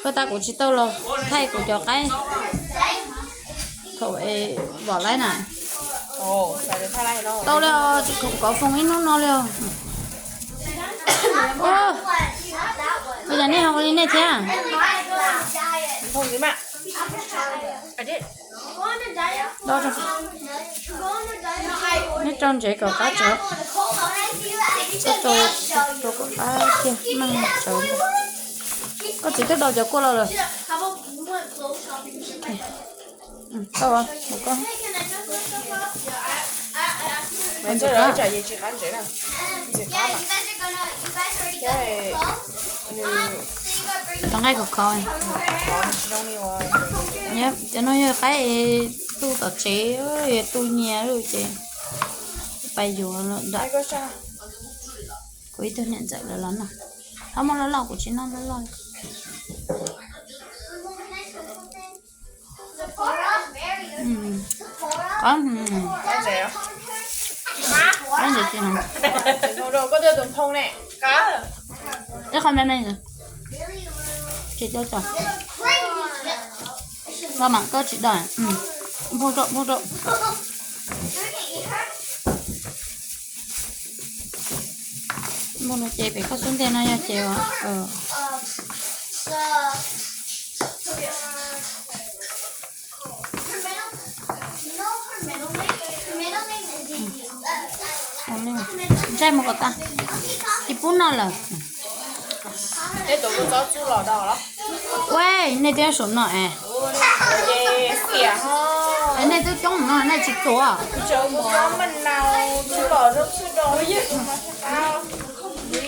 Koj tas kuv tsis tau los thaij kuv cov qaib thaum es vom laib na. Tau li os, tsis khoom kov foos ib hnub no li os. Ua cas nej ho ua li nej thiab? Neb rau ntsev kom qab tsawv, rau kom qab kiag meej tsawv. Koj txiv twb dau cov kua los lawm. Tau, mus koj. Rau nqaij khov khov. Cov no yog qaib tu tom tsev, tu nyias lawm ces pais yuav lawm ntag. Kuv ib tug niam ntxawm lawv los noj. Ho muaj loj loj, kuv tsis noj loj loj. Qab ntawd tsis, ib qho me me, tsis tau tso. Koj mam koj tsis dai. Nphoo rau, nphoo rau. Nphoo no ces pem koj xub ntiag no yog ces ntsaij mus kom tas, tsis pub noj lawm. Ua, nej twb saum no es, nej twb coob no nej tsis tuav.